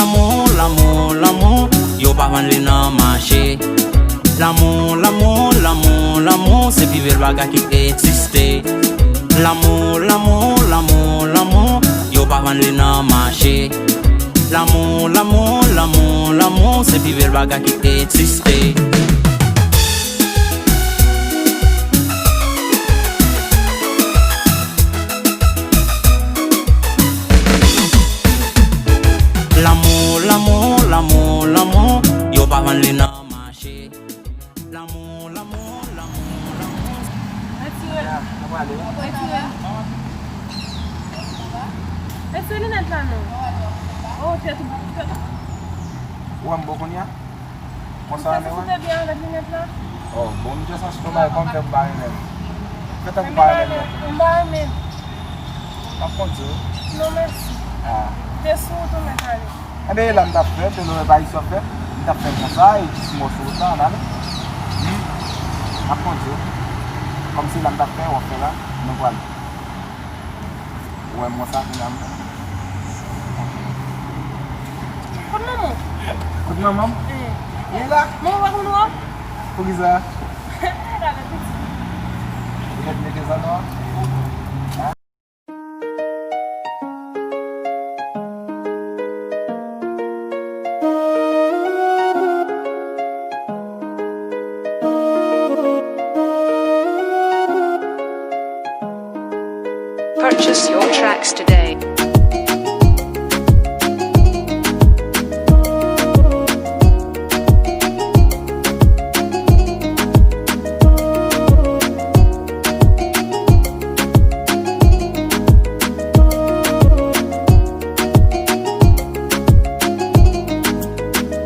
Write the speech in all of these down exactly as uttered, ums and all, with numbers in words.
Lanmou, lanmou, lanmou, yo pa vann li nan mache. Lanmou, lanmou, lanmou, lanmou, se pi bèl bagay ki egziste. Lanmou, lanmou, lanmou, lanmou, yo pa vann li nan mache. Lanmou, lanmou, lanmou, lanmou, se pi bèl bagay ki egziste. Lanmou, lanmou, lanmou, lanmou, yo pa vann li nan mache. Lanmou, lanmou, lanmou, lanmou. Retire l. Retire l. Retire linèt la non. Oh, tèt ou, tèt ou. Ou wè m bon kounye a? Konsa, men wè. Ou te byen avèk linèt la? Oh, bon, m just achte yon bagay kòm fè m pa renmen l. Fè tankou m pa renmen l. M pa renmen l. M ap kondi w. Non, mèsi. Ah. Te sou wout ou mèt ale. Enben, e la m t ap fè, te lorè pa isi w ap fè. M t ap fè konsa, e jis m wè w sou wout la, ann ale. Hmm. M ap kondi w. Kòm se la m t ap fè, w ap fè la, nou pral. Ou wè m konsa, kounya m. Kot manman w? Kot manman m? Eh. Li la. Manman w pa konn wè w? Poukisa? Talè piti. Ou mèt mete zannò a? Purchase your tracks today.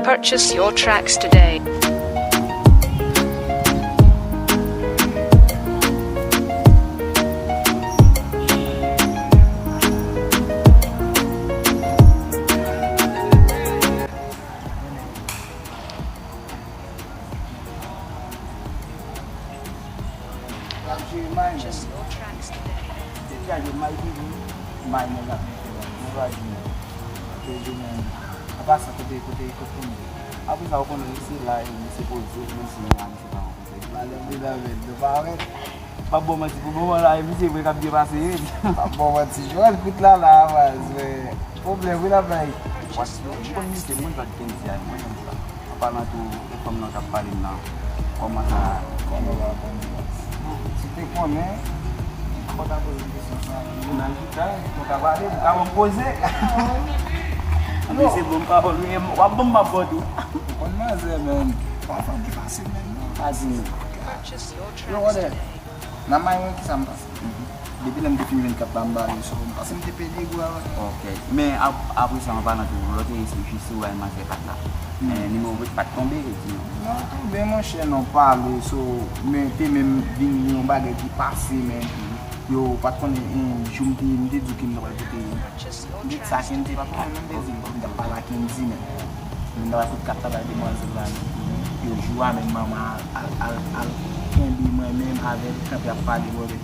Purchase your tracks today. L ap jere may, men. Te chaje may toujou. May, men, l ap mete la. Mwen pa di non. Ke di men. Apa sa, kote, kote, kote konnen. Apre sa, ou konnen, misye la, e misye poze, menm si nou la, misye pa rankontre. Malè m vin avè l, nou pa wè. M ap ba w manti, pou moman la, e misye vre k ap byen pase, wi. M ap ba w manti, Joel, kout la, la, baz, men. Pwoblèm, wi, l ap bay. Ou konn misye, mwen, Jòd Kenzi a, mwen, menm sa. An palan tou, e fanm nan k ap pale m nan, kòman sa? Kòman w pa konnen? Si w te konnen, ou pa ta poze m kesyon sa. Nan chita, nou ka pale, nou ka ban m poze. Anben se bon, m pa ban w, w ap ban m, m ap ba w tou. Ou konn manzè, men. Pa fanm ki fasil, men, non. Pa di m. Yo, wòdè. Nan may mwen, kisa m pase? Depi lè m te fin vennkat la, m bare sou ou. Paske m te pede gou avè l. Ok. Men ap-, apre sa, an palan tou, lòt e se jis ou bay manzè pat la. Men nimewo w pa t tonbe, e di non. Non, tonbe, monchè, non, pale, so, men te menm vin yon bagay ki pase, men yo pa t konnen, en, jou m te, m te di w ke m ta pral pote. Gen sa Kendy pa konnen menm, te di m t ap pale a Kendy menm. Menm nan kout kat la bay demwazèl la menm. Yo jou a menm manman al, al, al, al kenbe mwen menm avè l kanpe ap pale bò de.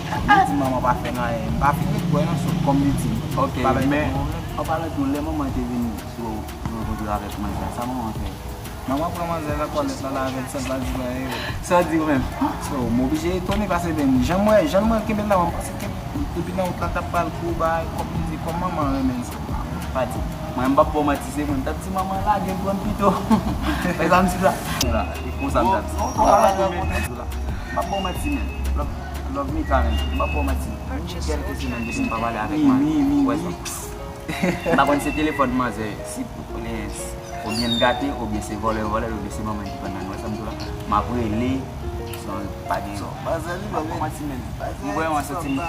Li di manman pa fè l anyen. M pa fin ret kwè non, so kòm li di m. Ok, men an palan tou, lè manman te vin sou rankontre avèk manzè, sa manman fè? Manman pran manzè nan twalèt la, l avè l san l pa di l anyen. San di w menm. So, m oblije etone paske menm jan m wè, jan m wè l kenbe l la, m panse ke depi nan wout la, l t ap pral kou bay, kòm li di, kòm manman renmen l, so, pa di. Mwen, m p ap ba w manti, se mwen, m t ap di manman lage l pran m pito. Fè sa m di la. La, e konsa m t ap di. M p ap ba w manti, men. Love, love Mika, men. M p ap ba w manti. Kèlke semèn depi m pa pale avèk manzè. Ou wè sa? M pa konn se telefòn manzè, si oubyen l gate, oubyen se vòlè vòlè l, oubyen se manman ki pran nan l. Ou wè sa m di w la? M ap rele, san pa gen. Manzè li menm, manti men. M vrèman santi m.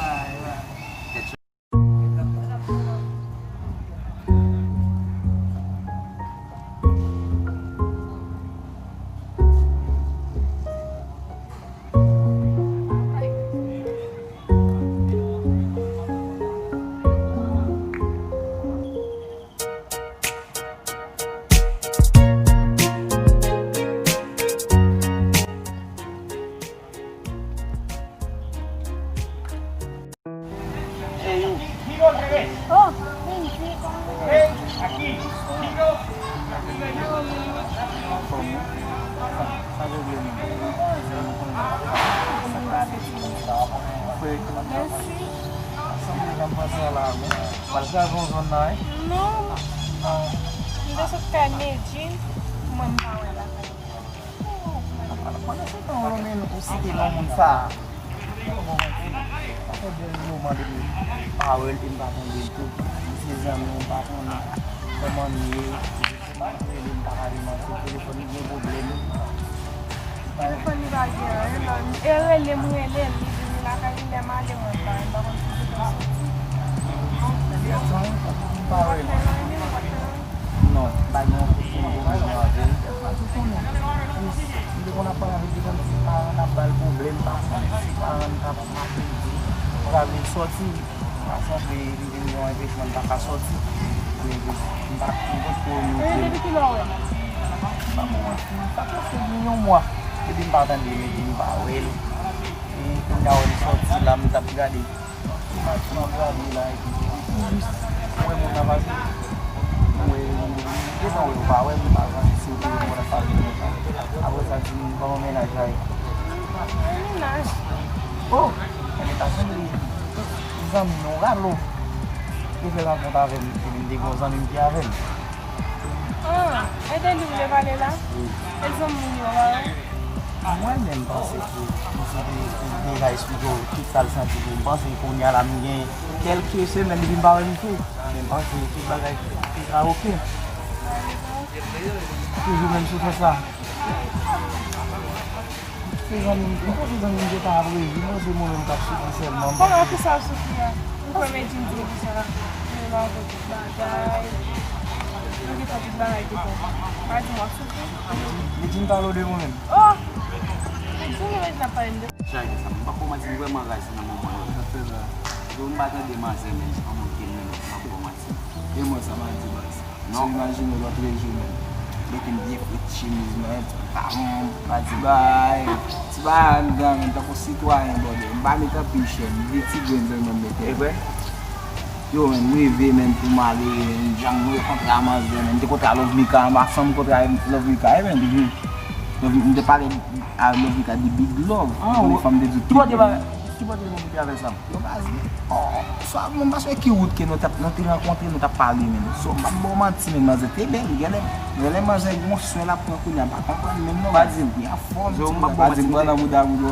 Sa pwoblèm ou? Mwen fè ti mwen. Mèsi. Sanble jan m panse a la, bon. Pral kraze yon zòn nan, wi. Non, m te sot kay Medjine, mwen m pa wè lakay. Pandan se tan, Lonmen, ou site non moun sa a. Bon, sa fè de moman depi m pa wè l, e m pa tande l tou. M se zanmi w, m pa konnen kòman l ye. Rele m pa ka rele m sou telefòn, li gen pwoblèm. Telefòn li pa gen anyen, non. E rele m, rele l, li di m li lakay li, lè m ale, mwen pa, m pa konn si se konsa. Depi m pa wè l. Non, m pa gen yon kote m gen pwoblèm avè l. Ou konnen, m te konn ap pale avè l, te konn di paran l ap ba l pwoblèm, pa konn si paran l t ap mache di, m pa vle sòti. Sa sanble li vin gen yon enpecheman, m pa ka sòti. Men m pa, m potko nou. E depi kilè w wè l? M pa bon manti, sa prèske gen yon mwa. Depi m pa tande l, epi m pa wè l. E kounye a wè m sòti la, m t ap gade. M ap, m ap gade la, epi m jis wè moun nan pase. M wè, m gentan wè ou pa wè m, m pa konn si ou te wè m, ou t ap pale de mwen. Apre sa, di m kòman mennaj la ye. Mennaj. Oh! Ebyen, ta sanble. Zanmi nou ralo. Ou fè rankont avè m, epi m te gen yon zanmi m ki avè m. Ah, e de li w vle pale la? Wi. E zanmi w yo, pa wè? Mwen menm, m panse ke misye te, te deja esplike w tout sa l santi pou m. M panse kounye a la, m gen kèlke semèn depi m pa wè misye. Men m panse tout bagay te ka oke. Toujou menm sou fè sa. Se zanmi m, m panse zanmi m te ka ap revi, mwen se mwen menm k ap soufri sèlman. Kòman, pou sa w soufri a? Ou kwè Medjine di w pou sa? Mwen pa konn tout bagay. Mwen gentan tout bagay gentan. Pa di m w ap soufri. Medjine pale w de mwen menm. Oh! Medjine, Medjine ap pale m de. Chay de sa, m pa ko manti, m vrèman raz nan moman yo. Sa fè la. Yo, m pa tande manzè menm, anmwey ke m menm, m pa ko manti. E mwen sa m a di baz. Non. Si w imajine w lòt rejyon menm. Mete m byen fre, ti chemiz mwen, ti pantalon, pa di bay, ti bay anndan menm, tankou sitwayen bòdè. M pa met anpil chèn, de ti grenn sèlman m mete. E vre? Yo, menm, m rive, menm, pou m ale, menm, jan m rekontre a manzè, menm, m te kontre a Lovemika, anba san m kontre a Lovemika, e, menm, Lovemika, m te pale a Lovemika de big love, ah, ou konnen fanm te di ki bòdè ba, ki bòdè moun ki avè l sa? Yo, baz, oh, swa, menm pa swa ki wout ke nou t ap, nou te rankontre, nou t ap pale, menm. So, m p ap ba w manti, menm, manzè te bèl, genlè, genlè manzè gon swen l ap pran kounye a, m pa konprann menm, non, baz, li anfòm, ti bouda, baz, m pran nan bouda, bouda.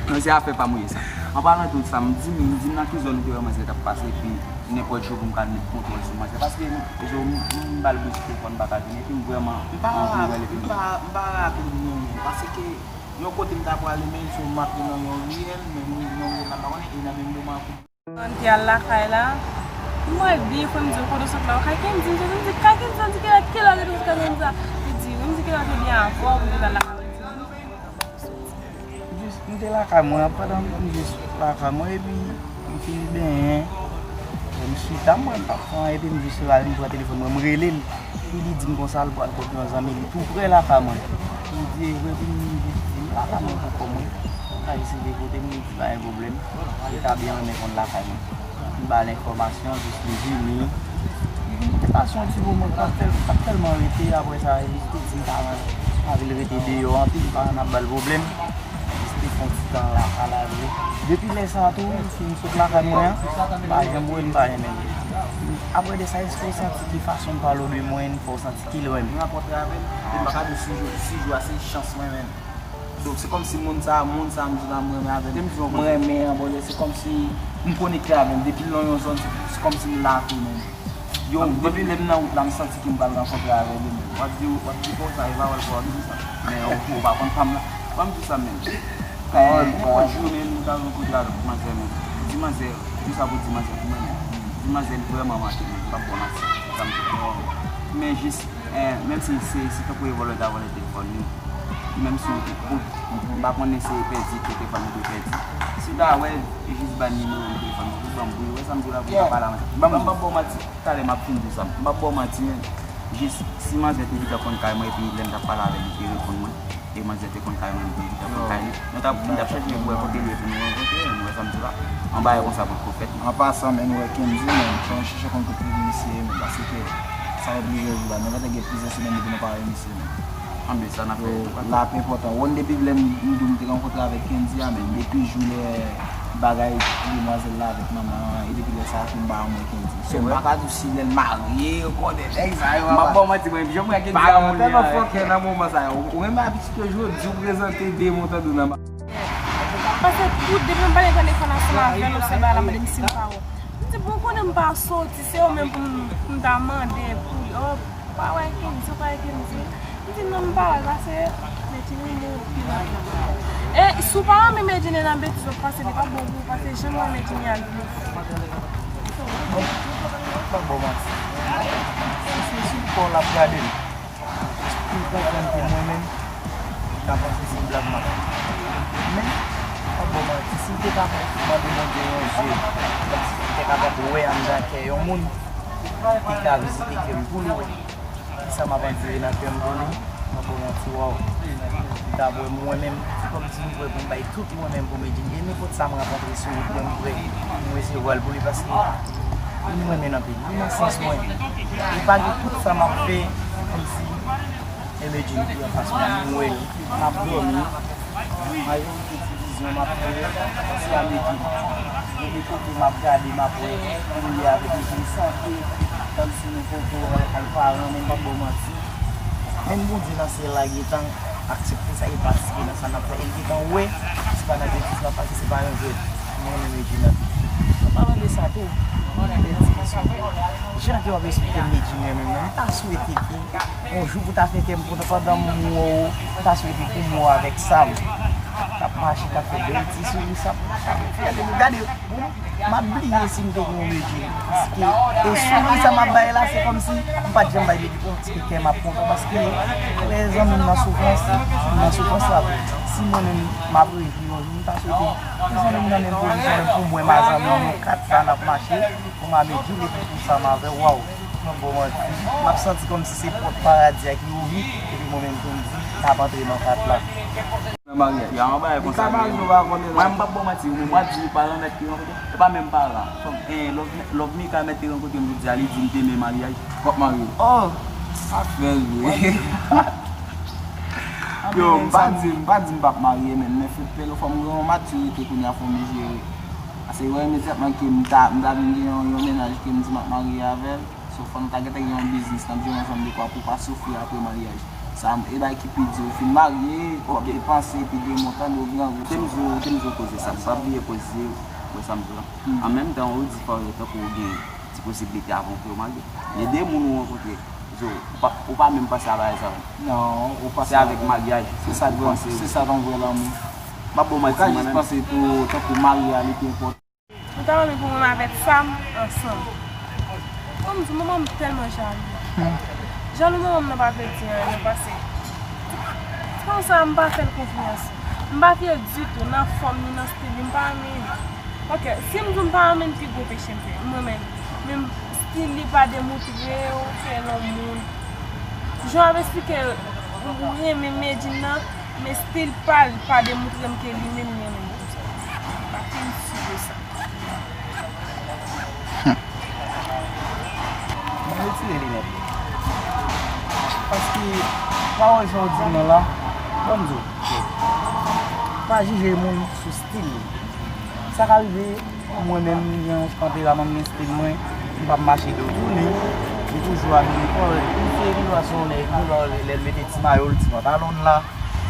Non, se afè pa m ou ye sa. An palan de tout sa, m di m, m di m nan ki zòn ou te wè manzè t ap pase, epi nenpòt jou pou m ka met kontwòl sou manzè. Paske, jou m, m ba l bouch telefòn, m pa ka vini, epi m vrèman anvi wè l, epi m pa, m pa raple m non, paske yon kote m ta prale, men jou m ap nan yon riyèl, men yon riyèl la pa konnen, e nan menm moman pou. Ann te al lakay la. M wè byen frè m di w kote w sot la, w ka Kendy, m di, Kendy, ka Kendy, m di, kilè, kilè w te sot ka Kendy sa? Li di, wi, m di, kilè w te byen anfòm, m te al lakay, li di, wi. Jis, m te lakay mwen an, pandan m jis lakay mwen, epi m fin benyen. Lè m chita, m wè m p ap fè anyen, epi m jis rale, m pran telefòn mwen, m rele l. Epi li di m konsa, l pral kot yon zanmi li tou prè lakay mwen. M di, e vre, epi m jis di, m lakay mwen pou kò mwen. Kay se de kote m, li di, pa gen pwoblèm. Li ta byen renmen konn lakay mwen. M ba l enfòmasyon, jis li vini. Li vin, li te pase yon ti moman, m t ap tèl-, m t ap tèlman rete, apre sa, li te di m pa, pa vle rete deyò anpil, pa nan ap ba l pwoblèm. Jis te fè yon ti tan la, pa lage. Depi lè sa a tou, si m sot lakay mwen an, m pa janm wè l, m pa janm wè l. Apre de sa, èske w santi ki fason l pale w de mwen, fè w santi ki l renmen? Mwen rankontre avè l, e m pa ka di si jou, si jou a se chans mwen menm. Donk, se kòmsi moun sa, moun sa m di la, m renmen avè l. M renmen an, bon, se kòmsi m konekte avè l. Depi l nan yon zòn, se, se kòmsi m la tou menm. Yo, depi lè m nan wout la, m santi ke m pral rankontre avè l menm. W ap di, w ap di konsa, e pa wè l pou w ap di sa. Men ou, ou pa konn fanm nan. Ban m di sa menm. Yon lòt jou menm, m ta rankontre avèk manzè menm. Di manzè, di sa pou di manzè pou mwen menm. Di manzè li vrèman manke menm, m p ap ba w manti. Sa m di. Men jis, eh, menm si se, se tankou e vòlè ta vòlè telefòn li. Menm si ou te, ou, m pa konnen se pèdi telefòn ou te pèdi. Si w ta wè, jis ba n nimewo telefòn ou, ban m, wi, wè sa m di w la, pou m pa pale a manzè. Ban m, m p ap ba w manti. Talè m ap fin di w sa. M p ap ba w manti, men jis si manzè te gentan konn kay mwen, epi lè m t ap pale avè l, li te reponn mwen, e manzè te konn kay mwen, li te gentan konn kay li, nou t ap, nou t ap chèche pou wè kote l ye pou nou rankontre, nou wè sa m di w la. Yon bagay konsa potko fèt, non. An pasan, men, nou wè Kendy, men, fò nou chèche konn kote misye ye, men, paske sa fè plizyè jou la, nou gentan gen plizyè semèn depi nou pa wè misye, men. Anben, sa n ap fè tou. L ap enpòtan. Wonn, depi lè m, m di w m te rankontre avèk Kendy a, men depi jou lè bagay demwazèl la avèk manman an, e depi lè sa a tou m pa wè mwen Kendy. So, m pa ka di w si lè l marye, ou konnen, nèg sa yo. M ap ba w manti, mwen, jan m wè Kendy a, moun tèlman fòkè nan moman sa yo. Ou renmen abitid ke jodi w prezante de montando nan Paske tout depi m pale telefòn ansanm avè l, ou se ba la mande m si m pa wè. M di, bon, konnen m pa soti, se ou menm pou m, pou m ta mande pou li. Oh, ou pa wè Kendy, ou pa wè Kendy. M di, non, m pa wè l, paske Medjine renmen w pi mal. E si w pa renmen Medjine nan betiz w ap pase, li pa bon pou ou, paske jan m wè Medjine a l blofè. Pa bon manti. Si se sou kò l ap gade m. Pou l konprann ke mwen menm, m ta panse se blag m ap fè. Men, m ap ba w manti, si m te kapab mande Bondye yon je, kòmsi pou l te kapab wè anndan kè yon moun, li te ka vizite kè m pou l wè. Kisa m ap andire nan kè m pou li, m ap ba w manti, waw. M ta vle mwen menm, kòmsi m vle pou m bay tout mwen menm pou Medjine. E nenpòt sa m rankontre sou wout mwen, m prè pou m resevwa l pou li, paske li m renmen anpil. Li nan sans mwen. Li pa gen tout sa m ap fè, kòmsi e Medjine ki anfas mwen, m wè l, m ap dòmi. Majorite ti vizyon m ap fè yo, se a Medjine. Gen de kote m ap gade, m ap wè, m ye avèk Medjine, santi kòmsi nou poko al paran, men m p ap ba w manti. Menm Bondye nan syèl la gentan aksepte sa, e patisipe nan sa n ap fè. E l gentan wè, se pa nan betiz n ap pase, se pa yon jwèt. M renmen Medjine anpil. An palan de sa tou, m gen de ti kesyon. Jan ke w ap esplike m Medjine renmen mwen, m ta swete ke yon jou pou ta fè kè m kontan pandan m wè w, m ta swete pou m wè w avèk Sam. K ap mache, k ap fè bèl ti souri, sa, sa fè gade, gade, m ap bliye si m te gen yon Medjine. Paske, e souri sa m ap bay la, se kòmsi m pa t janm bay Medjine. Paske kè m ap kontan, paske lè zanmi m nan soufrans, m nan soufrans la tou. Si mwen menm m ap rejwi yon jou, m ta swete pou zanmi m nan menm pozisyon, pou m wè m a zanmi m, nou kat la n ap mache, pou m a Medjine, epi pou Sam avè w, waw, m ap ba w manti. M ap santi kòmsi se pòt paradi a ki ouvri, epi mwen menm tou m di, n ap antre nan kat la. Nan maryaj. Ya, yon bagay konsa li ye. Mwen, m p ap ba w manti, ou menm w ap di paran mèt te rankontre. E pa menm paran. Fòk, eh, Love, Love Mika mèt te rankontre m jodi a, li di m demen maryaj. W ap marye. Oh! Afè vre. Yo, m pa di, m pa di m p ap marye, men, men fòk pèl, fò m gen yon matirite kounye a, fò m jere. Paske wè, imedyatman ke m ta, m ta vin gen yon, yon mennaj ke m di m ap marye avè l, so, fò nou ta gentan gen yon biznis, n ap jwenn ansanm dekwa pou pa soufri apre maryaj. Sa, e bagay ki pi di, ou fin marye, kòb depanse, epi demen w tande w grangou. Te m di w, te m di w koze sa, m pa bliye koze, ou wè sa m di w la. An menm tan, ou di fò yo tankou ou gen ti posiblite avan pou yo marye. Men de moun ou rankontre, so, ou pa, ou pa menm panse a bagay sa yo. Non, ou panse se avèk maryaj, se sa ou panse. Se sa yon vrè lanmou. M ap ba w manti, mwen menm. Ou ka jis panse tou, tankou marye a, li pi enpòtan. M ta renmen pou mwen avèk Sam ansanm. Kòm di manman m tèlman jalou. Jalou manman m nan pa vle di anyen, paske ti konsa m pa fè l konfyans. M pa fye ditou nan fòm ni nan stil li, m pa renmen. Ok, si m di w m pa renmen l, pi gwo peche m fè. M renmen l. Men stil li pa demontre w ke l yon moun. Jan w ap esplike ou renmen Medjine nan, men stil pa l pa demontre m ke li menm li renmen m konsa. Pa fè m si de sa. Mwen retire linèt yo. Paske pawòl sa w di m nan la, ban m di w, pa jije moun sou stil li. Sa ka rive, mwen menm, m gen yon tanperaman, m gen stil mwen, m p ap mache do tounen, m toujou abiye kòrèk. Misye gendwa se yon nèg, gendwa lè l mete ti mayo l, ti pantalon l la,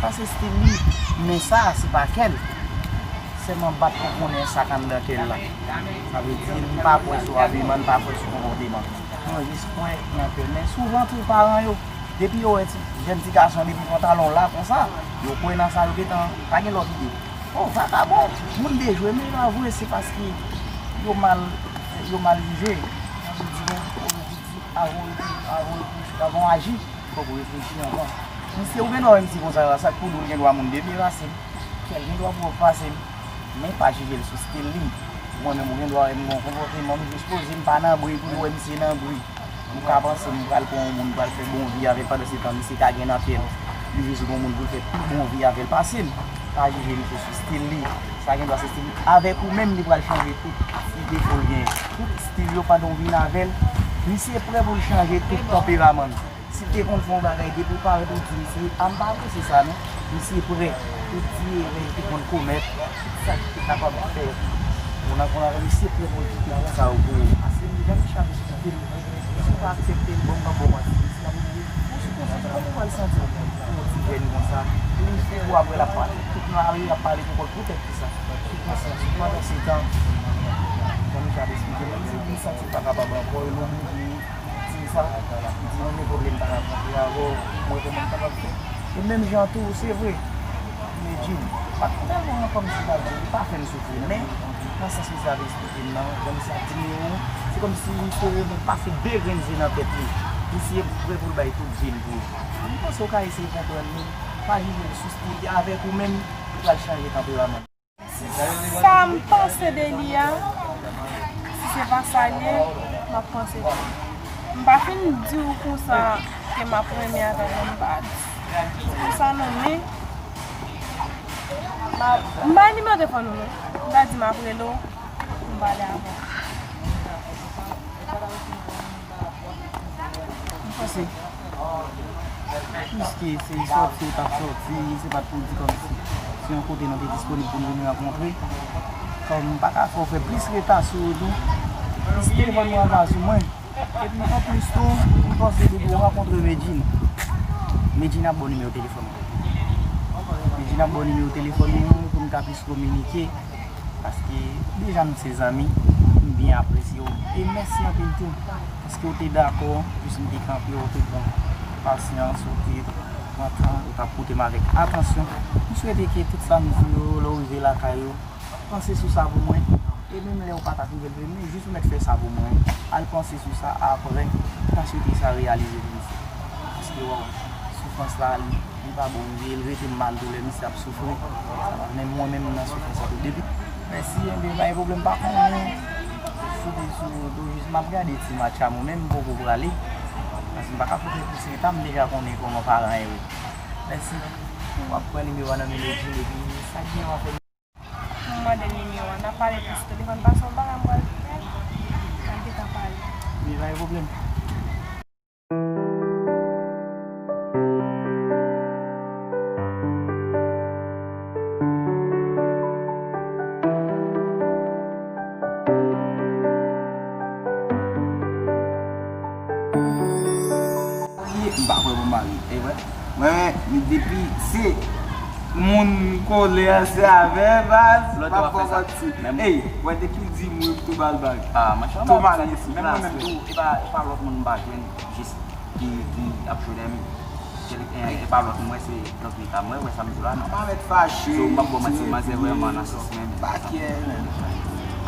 sa se stil li. Men sa, se pa kè l. Sèlman bat pou konnen sa k anndan kè l la. Sa vle di, m pa kwè sou abiman, m pa kwè sou konpòteman. Mwen jis kwè nan kè l. Men souvan tou, paran yo, depi yo wè ti, jèn ti gason, depi pantalon la konsa, yo kwè nan sa, yo gentan pa gen lòt ide. Oh, vakabon, moun dejwe, men avwe se paske yo mal, yo mal jije. Yo di, bon, yo di, avan w, avan w, avan w aji, fòk ou reflechi anvan. Misye, ou gendwa wè misye konsa la, sa k pou di w, gendwa moun depi pase l. Kè l gendwa pwòp pase m, men pa jije l sou stil li. Mwen menm, ou gendwa wè m gen yon konpòteman, m jis poze, m pa nan bri pou l wè misye nan bri. M ka panse m pral pran yon moun, m pral fè bon vi avè l, pandan se tan misye ka gen nan kè l, li jis gen yon moun pou l fè pi bon vi avè l pase m. Pa jije misye sou stil li. Sa gendwa se stil li. Avèk ou menm, li pral chanje tout ti defo l genyen. Tout stil yo pandan w vin avè l. Misye prè pou l chanje tout tanperaman l. Te konn fè yon bagay depi ou parèt ou di misye, a m pa apresye sa non. Misye prè pou di erè li te konn komèt, tout sa ki te kapab fè. Ou nan konn avè misye prè pou l kite tout sa yo pou ou. Paske li janm chache sou kote l. Si w pa aksepte l, bon, m pa ba w manti. Misye ap di, bon, si konsa, kòman w pral santi w pou yon ti jèn konsa? Li fou apre l ap pale tout nan lari, l ap pale pou kont poutèt ki sa? Sou konsa, pandan se tan, jan Michel eksplike, misye vin santi l pa kapab ankò, e l oblije di sa, di mwen gen pwoblèm pa rankontre avè w, mwen kòman m kapab fè. E menm jan tou, se vre, Medjine, pa t tèlman kòmsi ta di, li pa fè m soufri, men nan sans misye ap eksplike m nan, jan misye ap di m yo, se kòmsi misye renmen pase de grenn zye nan tèt li. Misye prè pou l bay tout vi l pou ou. M panse w ka eseye konprann li, pa jije l sou sa, e avèk ou menm, li pral chanje tanperaman. Sa m panse de li a, si se pa sa l ye, m ap panse de li. M pa fin di w konsa ke m ap renmen avè l non, m pa di konsa non, men m a, m bay nimewo telefòn ou non. M ta di m ap rele w pou m pale avè w. M panse, piske se sòti ou t ap sòti, se pa t pou di kòmsi se yon kote nou te disponib pou nou vin rankontre. Kòm m pa ka fè w fè plis reta sou ou tou, piske telefòn mwen anba sou mwen. Epi anplis tou, m panse depi w rankontre Medjine, Medjine ap ba w nimewo telefòn mwen. Medjine ap ba w nimewo telefòn mwen pou n ka plis kominike. Paske deja nou se zanmi, m byen apresye w. E mèsi anpil tou, paske w te dakò, jis m te kanpe, w te pran pasyans, w te pran tan, w t ap koute m avèk atansyon. M swete ke tout sa m di yo, lè w rive lakay ou, panse sou sa pou mwen. E menm lè w pa t ap rive l vre, men jis ou mèt fè sa pou mwen. Al panse sou sa apre, m ta swete sa reyalize pou misye. Paske, waw, soufrans la, li, li pa bon, li, li rete m mal tou lè misye ap soufri. Sa pa, men mwen menm, m nan soufrans la tou. Depi, mèsi, enben, pa gen pwoblèm, pa konnen. Sou, sou, sou, jis m ap gade ti match a mwen menm, m poko prale. Paske m pa ka fout plis reta, m deja konnen kòman paran yo ye. Mèsi. W ap pran nimewo a nan men Medjine, epi sa k gen w ap fè. M mande l nimewo a, n ap pale plis sou telefòn, pase yon bagay m pral fè, n ap gentan pale. Wi, pa gen pwoblèm. M pa kwè pou mari, e vre. Mwen, depi se moun m kole a, se avè baz, m ap fè sa. Ey, wè, te ki di m tou bal bag. Ah, machallah. Tou marye sou plas. Menm mwen menm tou, e pa, e pa lòt moun m pa jwenn, jis ki, ki ap jwenn m. E, e pa lòt moun, mwen se lòt nèg la, mwen, wè sa m di w la, non. Pa mèt fache. So, m p ap ba w manti, manzè vrèman nan sans menm.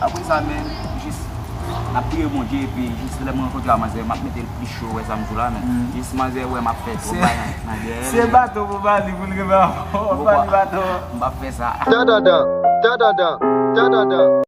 Apre sa, men, jis, n ap priye Bondye, epi jis lè m rankontre ak manzè, m ap mete l plis cho, wè sa m di w la, men. Jis manzè wè m ap fè twòp bagay nan, nan dèyè l. Se baton pou Bali, pou l rive avè w, Bali baton. M p ap fè sa. Tandandan, tandandan, tandandan.